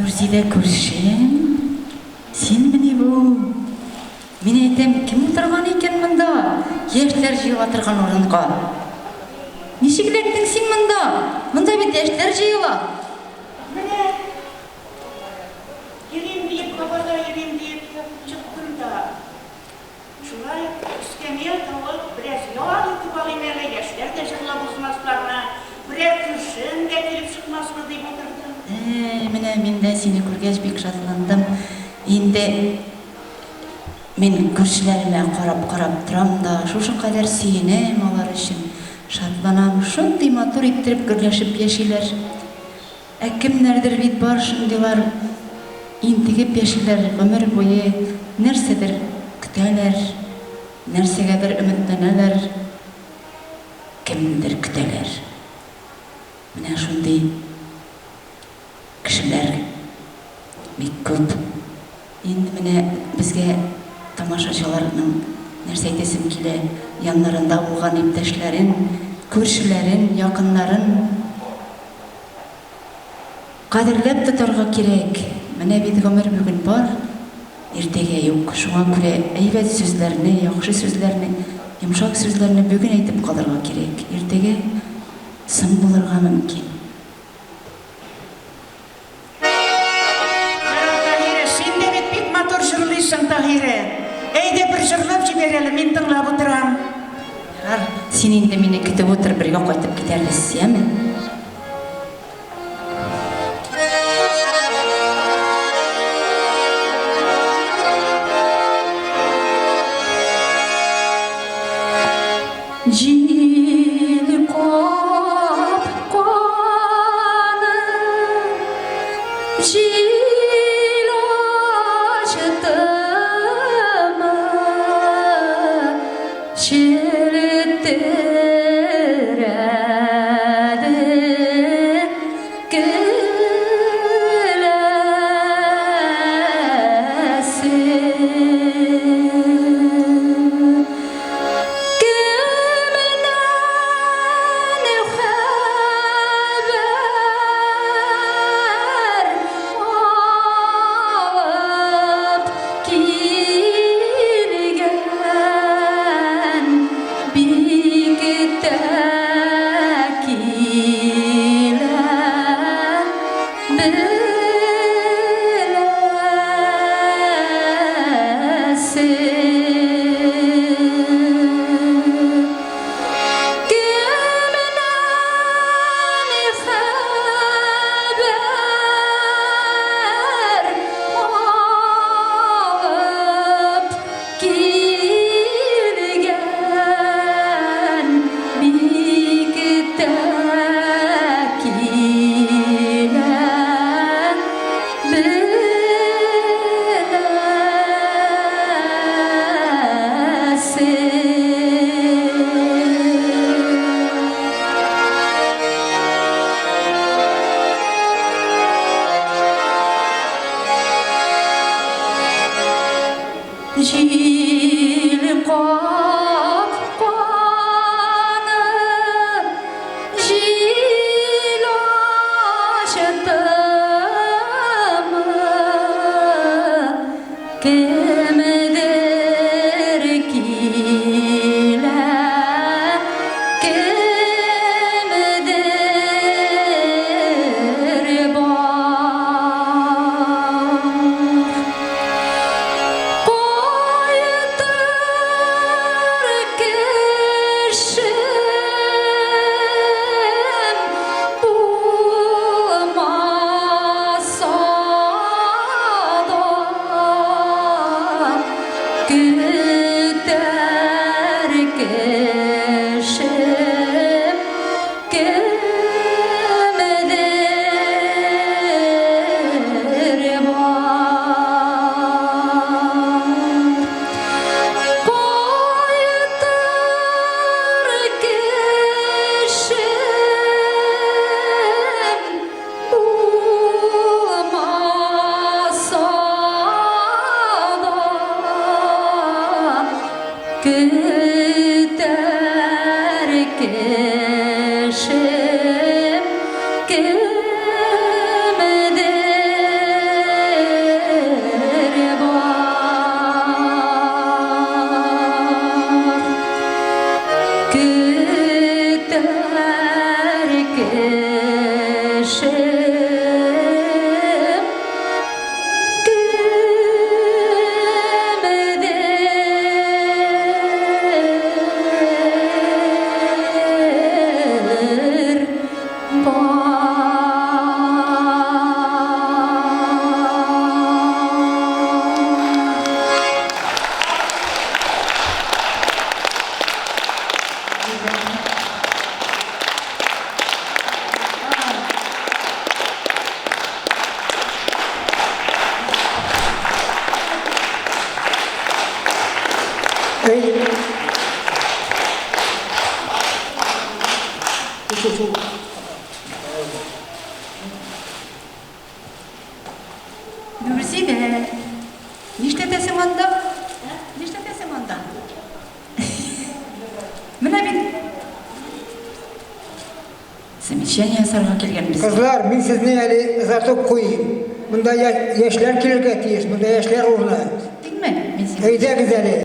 Нурзидә күршем, синмени бу? Мин әйтәм, кем утырган икән монда, яшьләр җыела торган урынга? Ничек эләктең син монда? Монда бит яшьләр җыела. Менә йөрим диеп, һавада йөрим диеп чыктым да. Шулай эскәмия табып, бераз ял итеп алыйм әле, яшьләр дә җырлап узмаслармы, берәр күршем дә килеп чыкмасмы дип утырдым. Әй, менә мин дә сине күргәч бик шатландым. Инде мин күршеләремә карап-карап торам да, шушы кадәр сөенәм алар өчен, шатланам. Шундый матур иттереп гөрләшеп яшиләр. Ә кемнәрдер бит бар шундыйлар, интегеп яшиләр, гомер буе нәрсәдер көтәләр, нәрсәгәдер өметләнәләр, кемнедер көтәләр. Менә шундый кешеләр бик күп. Инде менә безгә тамашачыларның нәрсә әйтәсем килә, яннарында булган иптәшләрен, күршеләрен, якыннарын кадерләп тотарга кирәк. Менә бит гомер бүген бар, иртәгә юк. Шуңа күрә әйбәт сүзләрне, яхшы сүзләрне, йомшак сүзләрне бүген әйтеп калырга кирәк. Иртәгә соң булырга мөмкин. Кара, Таһирә, син дә бит бик матур җырлыйсың, Таһирә. Әйдә, бер җырлап җибәр әле, мин тыңлап утырам. Ярар, син инде мине көтеп утыр, бергә кайтып китәрбез, яме? Җил капканы, җил ачтымы, Челтерәде келәсе. Кемнән хәбәр алып килгән, бик тә килә беләсе. Кемнән хәбәр алып Килгән бик тә килә беләсе. Җил капканы, җил ачтымы, Кемдер килә, кемдер бар. Кайтыр кешем булмаса да, Нурзидә, нишләтәсең анда? Нишләтәсең анда? Менә бит замечание ясарга килгәнбез. Кызлар, мин сезне әле озатып куйыйм. Монда яшьләр килергә тиеш, монда яшьләр урыны. Димме? Мин сине. Әйдәгез әле.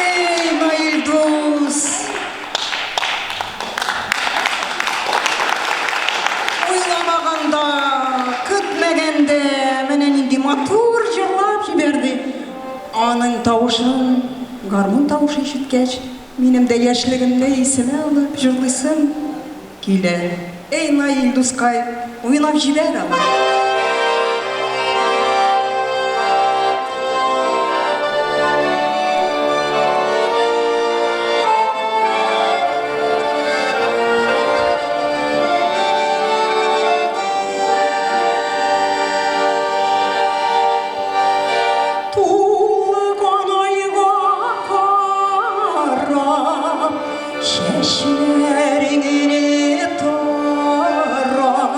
Эй, Наил дус! Уйламаганда, көтмәгәндә менә нинди матур җырлап җибәрде. Аның тавышын, гармун тавышы ишеткәч, минем дә яшьлегемне исемә алып җырлыйсым килә. Эй, Наил дускай, уйнап җибәр алай. Тулган айга карап, чәчләреңне тарап,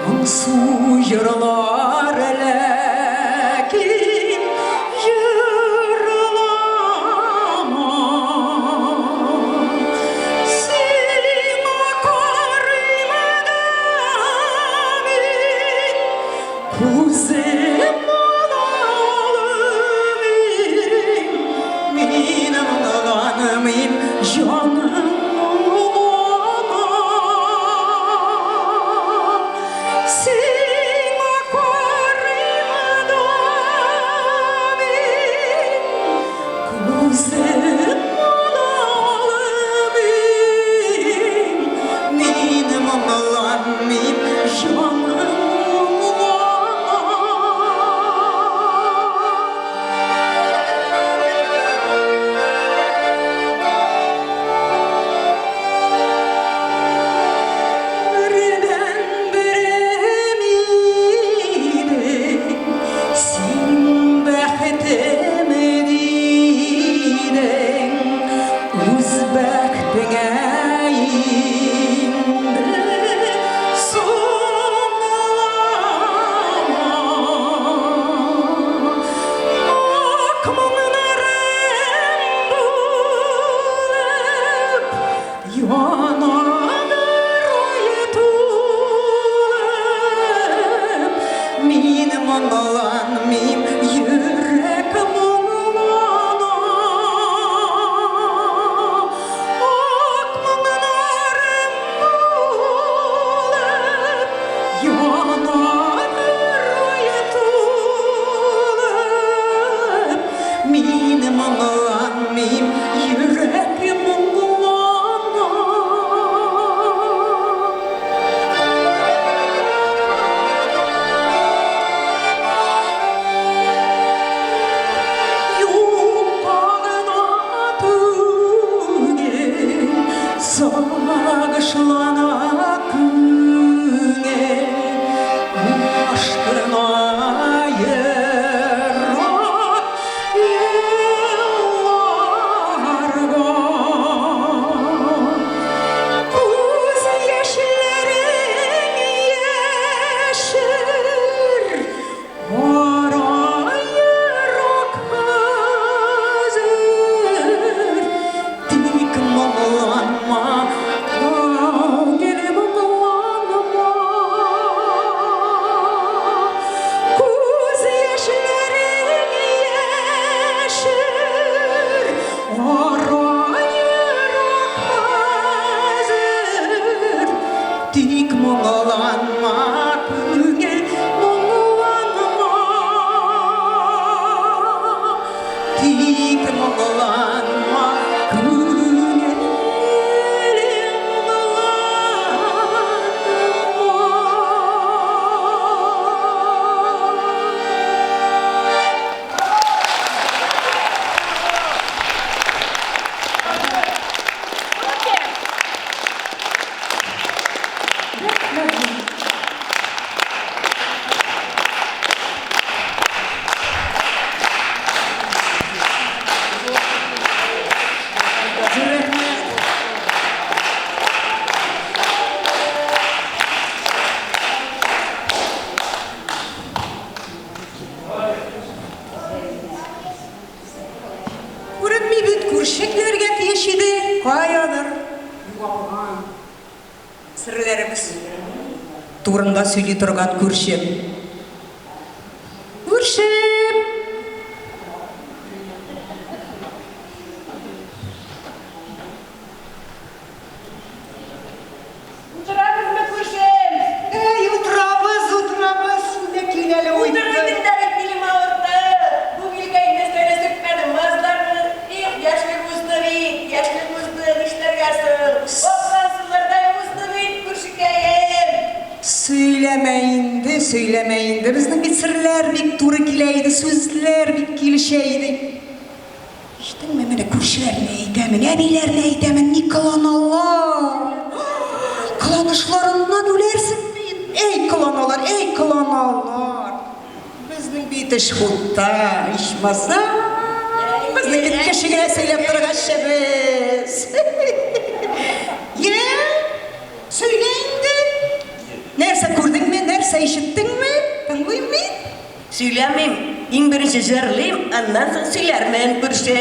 моңсу күрше килергә тиеш иде, каядыр югалган. Серләребез турында сөйли торган күршем. Күршем! Утырабызмы, күршем? Әй, утырабыз, утырабыз, син дә кил әле, Утырмый дә бит, билем авырты. Бу билгә инде сәне сөртмәдем, мазлармы? Их, яшьлек узды бит, яшьлек узды, нишләргә соң? Аккан сулардай узды бит, күршекәем. Сөйләмә инде, сөйләмә инде. Безнең бит серләр бик туры килә иде, сүзләр бик килешә иде. Ишеттеңме, менә күршеләрне әйтәмен, әбиләрне әйтәмен, ни кыланалар. Кыланышларыннан үләрсең бит. Әй, кыланалар, әй, кыланалар. Безнең бит эш хутта, ичмасам. Безнең бит кеше генә сөйләп торгач без. Йә, сөйлә инде. Нәрсә күрдеңме, нәрсә ишеттеңме? Тыңлыйм мин. Сөйләмим, иң беренче җырлыйм, аннан соң сөйләрмен, күрше.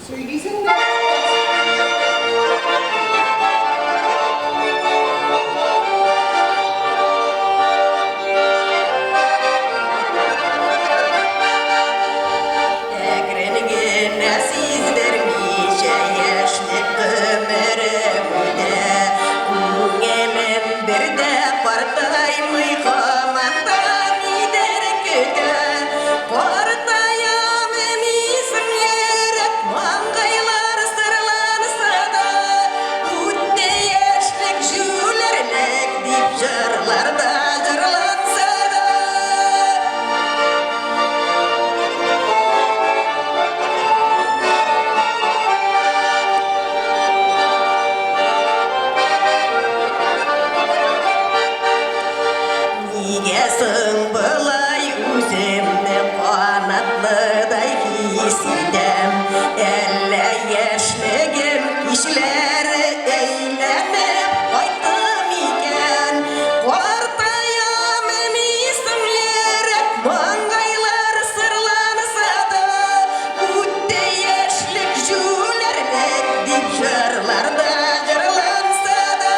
Сөйлисең дә. Әкрен генә сиздермичә яшьлек гомерем үтә. Күңелем бер дә картаймый, һаман да нидер көтә. Картаям дисең йөрәк, маңгайлар сырланса да, үтте яшьлек җүләрлек дип җырларда җырланса да. Нигә соң болай үземне канатлыдай хис итәм? Әллә яшьлегем кичләре әйләнеп кайтты микән? Картаям дисең йөрәк, маңгайлар сырланса да, үтте яшьлек җүләрлек дип җырларда җырланса да.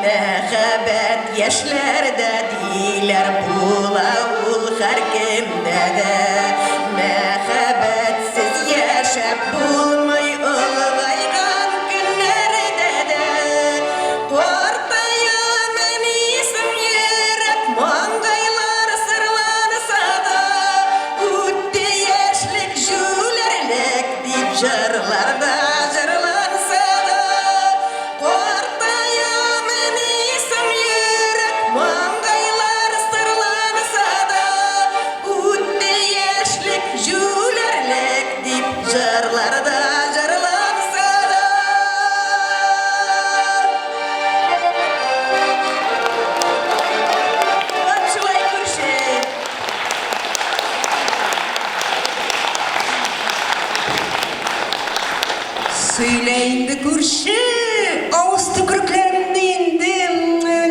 Мәхәббәт яшьләрдә диләр була ул һәркемдә дә. Мәхәббәтсез яшәп булмый олыгайган көннәрдә дә. Картаям дисең йөрәк, маңгайлар сырланса да, үтте яшьлек җүләрлек дип җырларда җырланса да. Картаям дисең йөрәк, маңгайлар сырланса да, үтте яшьлек җүләрлек дип җырларда җырланса да. Вот шулай, күрше. Сөйлә инде, күрше, авыз төкрекләреңне инде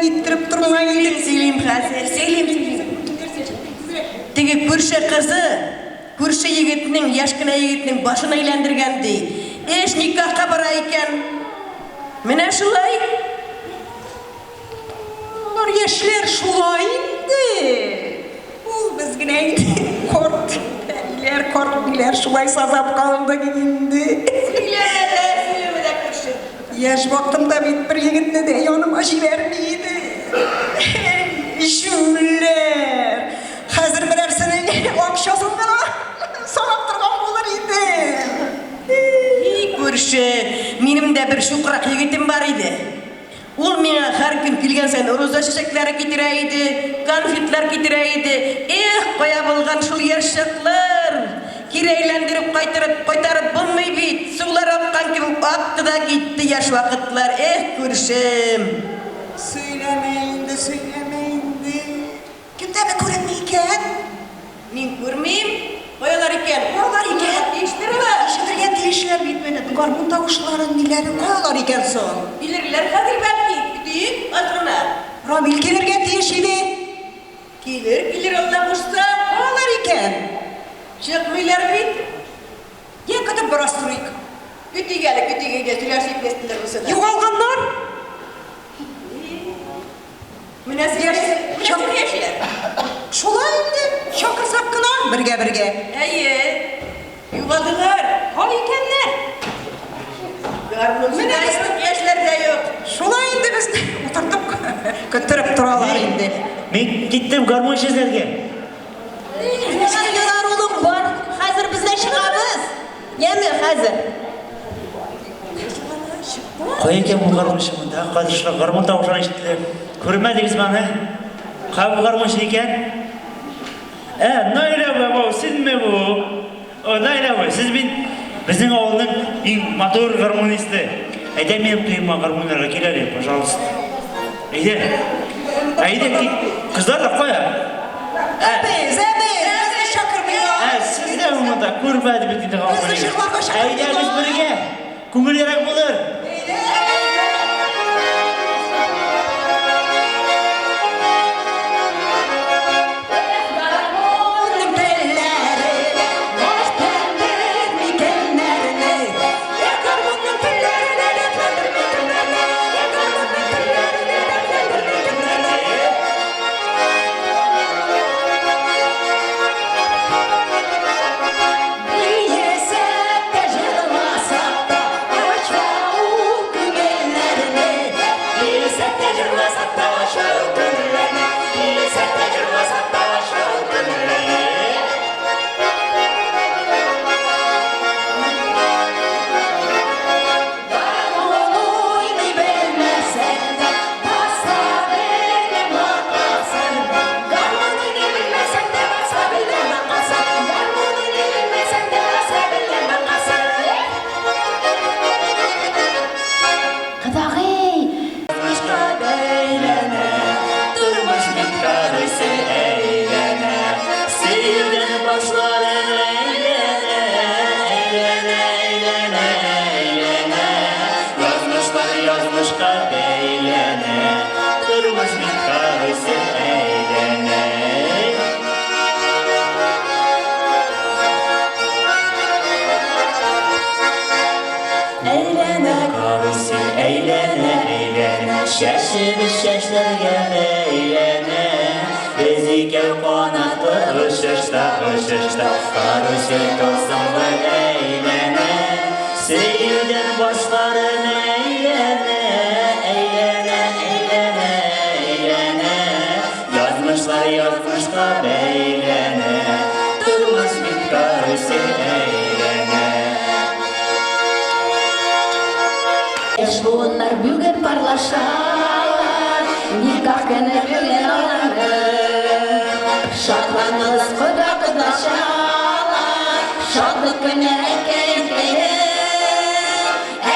ниттереп торма инде. Сөйлим хәзер, сөйлим, сөйлим. Теге күрше кызы, күрше егетнең, яшь кенә егетнең башын әйләндергән ди. Эш никахка бара икән. Менә шулай. Алар яшьләр шулай инде. Ул без генә инде карт әбиләр, карт әбиләр шулай сазап калдык инде. Сөйләмә дә, сөйләмә дә, күрше. Яшь вакытымда бит бер егетне дә яныма җибәрми иде. Җүләр. Хәзер берәрсенең акчасын гына санап торган булыр иде. И, күрше, минем дә бер чукрак егетем бар иде. Ул миңа һәр көн килгән саен роза чәчәкләре китерә иде, конфетлар китерә иде. Эх, кая булган шул яшь чаклар! Кире әйләндереп кайтарып, кайтарып булмый бит. Сулар аккан кебек акты да китте яшь вакытлар. Эх, күршем. Сөйләмә инде, сөйләмә инде. Кемдәме күренми икән? Мин күрмим. Каялар икән? Каялар икән? Ишеттерәләр. Килергә тиешләр бит менә, гармун тавышларын, ниләрен, каялар икән соң? Килерләр хәзер бәлки, көтик аз гына. Рамил килергә тиеш иде. Килер, килер, Алла кушса. Каялар икән? Чыкмыйлар бит. Йә, көтеп бераз торыйк. Көтик әле, көтик, әйдә, сөйләшик нәрсәләр булса да. Югалганнар? Менә сөйләшиләр. Шулай инде, чакырсак кына, бергә-бергә. Әйе, югалдылар. Кай икәннәр? Гармунчы да юк, яшьләр дә юк. Шулай инде безне утыртып көттереп торалар инде. Мин киттем гармунчы эзләргә. Ярар, улым, бар. Хәзер без дә чыгабыз. Яме, хәзер. Кая икән бу гармунчы монда? Хәзер шулай гармун тавышлары ишетелә. Күрмәдегезме аны? Кая бу гармунчы икән? Ә, Наилә бабау, синме бу? О, Наилә абый, сез бит безнең авылның иң матур гармунисты. Әйдә минем туема гармуннарга кил әле, пожалуйста. Әйдә. Әйдә, кит. Кызлар да кая? Ә без, ә без, безне чакырмыйлар. Ә, сез дә монда күрмәде бит инде гармунны. Безне җырларга чакырмыйлар. Әйдә без бергә. Күңеллерәк булыр. Гармунның телләре дәртләндерми кемнәрне. Ә гармунның телләре дәртләндерми кемнәрне. Ә гармунның телләре дәртләндерми кемнәрне. Биесәк тә җырласак та, ача ул күңелләрне. Биесәк тә җырласак та, ача ул күңелләрне. Биесәк тә җырласак та, ача ул күңелләрне. Гармун уйный белмәсәң дә, баса белеп атасың. Гармун уйный белмәсәң дә, баса белеп атасың. Гармун уйный белмәсәң дә, баса белеп атасың. Кодагый! Язмышка бәйләнә, тормыш бит карусель әйләнә. Сөюдән башларын әйләнә, әйләнә, әйләнә, әйләнә. Язмышлар язмышка бәйләнә, тормыш бит карусель әйләнә. Әйләнә карусель, әйләнә, әйләнә, чәчебез чәчләргә бәйләнә. Без икәү канатлы очышта, очышта, карусель тылсымлы әйләнә. Сөюдән башларын әйләнә, әйләнә, әйләнә, әйләнә. Язмышлар язмышка бәйләнә, тормыш бит карусель әйләнә. Яшь буыннар бүген парлашалар, никах көне бүген аларның. Шатланыгыз, кода кодачалар, шатлык көне әнкәй-әнкәйнең.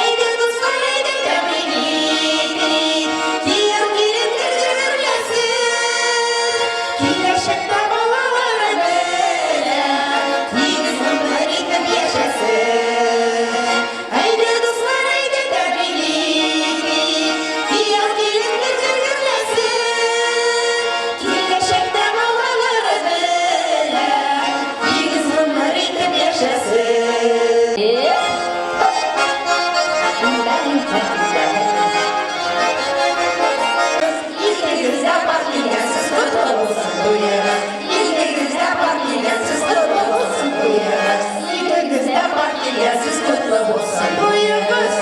Әйдә, дуслар, әйдә, тәбрик итик, кияү килен гөрләсен. Киләчәктә балалары белән тигез гомер итеп яшәсен. Әйдә, дуслар, әйдә, тәбрик итик, кияү килен гөрләсен. Киләчәктә балалары белән тигез гомер итеп яшәсен. Икегез дә пар килгәнсез, котлы булсын туегыз. Икегез дә пар килгәнсез, котлы булсын туегыз. Икегез дә пар килгәнсез, котлы булсын туегыз.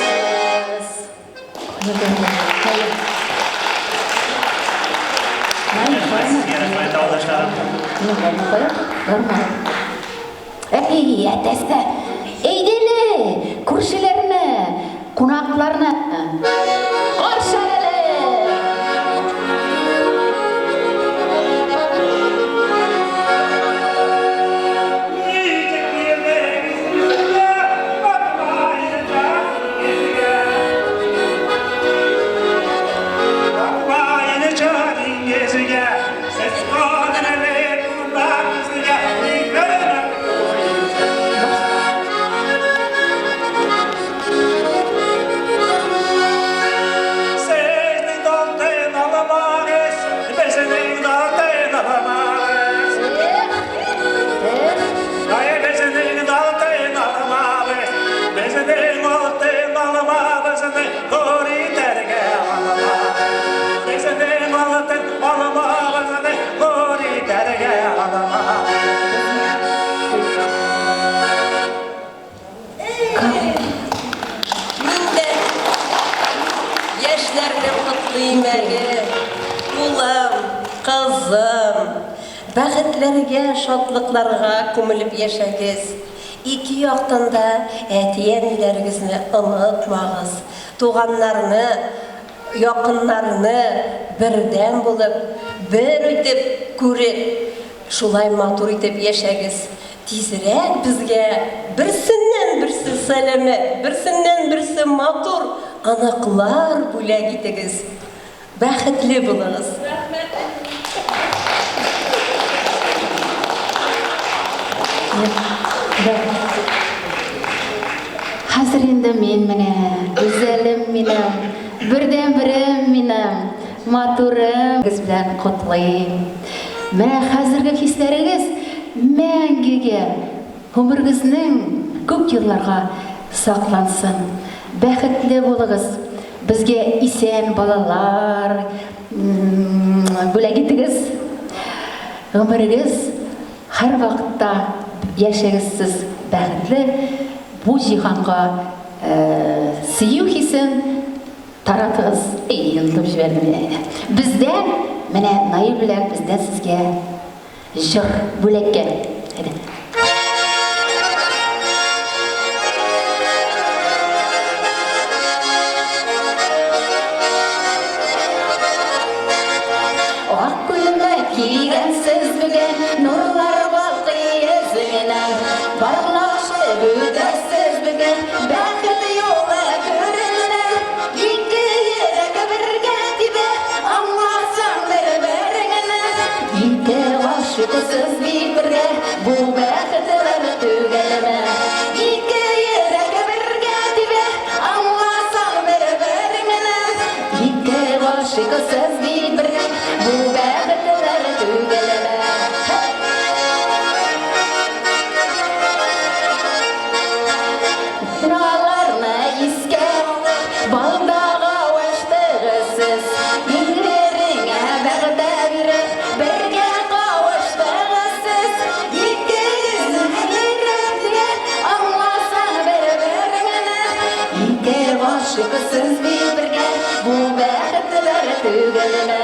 Рәхмәт, авылдашларым. Әй, әтәсе, әйдәле, күршеләрне, кунакларны каршы ал әле. Бәхетләргә, шатлыкларга күмелеп яшәгез. Ике яктан да әти-әниләрегезне онытмагыз. Туганнарны, якыннарны бердәм булып, бер итеп күреп, шулай матур итеп яшәгез. Тизрәк безгә берсеннән-берсе сәламәт, берсеннән-берсе матур оныклар бүләк итегез. Бәхетле булыгыз! Рәхмәт, әни. Хәзер инде мин менә, гүзәлем минем, бердәнберем минем, матурым белән котлыйм. Менә хәзерге хисләрегез мәңгегә, гомергезнең күп елларга саклансын. Бәхетле булыгыз, безгә исән балалар бүләк итегез. Гомерегез һәрвакытта яшәгез сез бәхетле, бу җиһанга сөю хисен таратыгыз. Әй, онытып җибәрдем мин. Бездән, менә Наил белән бездән сезгә җыр бүләккә. Әйдә. Ак күлмәк кигәнсез бүген, нурлар балкый йөзеңнән. Парлашып үтәсез бүген, бәхет юлы күренә. Ике йөрәк бергә тибә, аңласаң бер-береңне. Ике гашыйксыз бит бергә, бу бәхетләр түгелме? Ике йөрәк бергә тибә, аңласаң бер-береңне. Ике гашыйксыз бит бергә, бу бәхетләр түгелме? Аларны искә алып, балдага аваштыгыз сез. Иңнәреңә вәгъдә биреп, бергә кавыштыгыз сез. Икегезнең йөрәкне аңласаң бер-береңне. Ике гашыйк сез бит бергә, бу бәхетләр түгелме?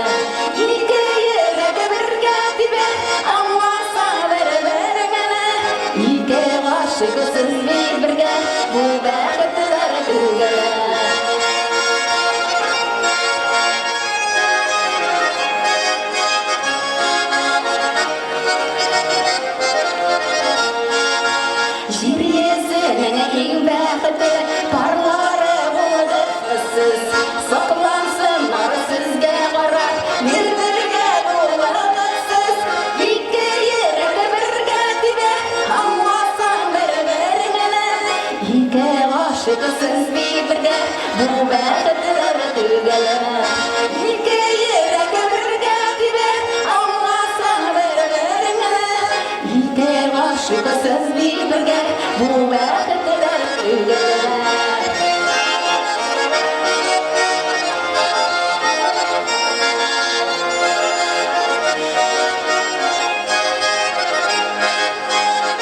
Ике йөрәк бергә тибә, аңласаң бер-береңне. Ике гашыйк сез бит бергә, бу бәхетләр түгелме? Җир йөзенең иң бәхетле парлары булдыгыз сез. Соклансыннар сезгә карап, бер-бергә булыгыз сез. Ике йөрәк бергә тибә, аңласаң бер-береңне. Ике гашыйк сез бит бергә, бу бәхетләр түгелме? Ике йөрәк бергә тибә, аңласаң бер-береңне. Ике гашыйк сез бит бергә, бу бәхетләр түгелме?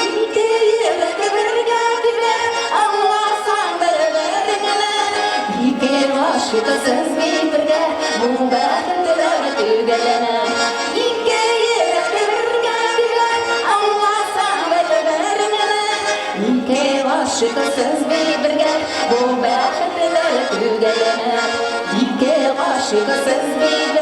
Ике йөрәк бергә тибә, аңласаң бер-береңне. Ике гашыйк сез бит бергә, бу бәхетләр түгелме? Ике йөрәк бергә тибә, аңласаң бер-береңне. Ике гашыйк сез бит бергә, бу бәхетләр түгелме? Ике гашыйк сез бит.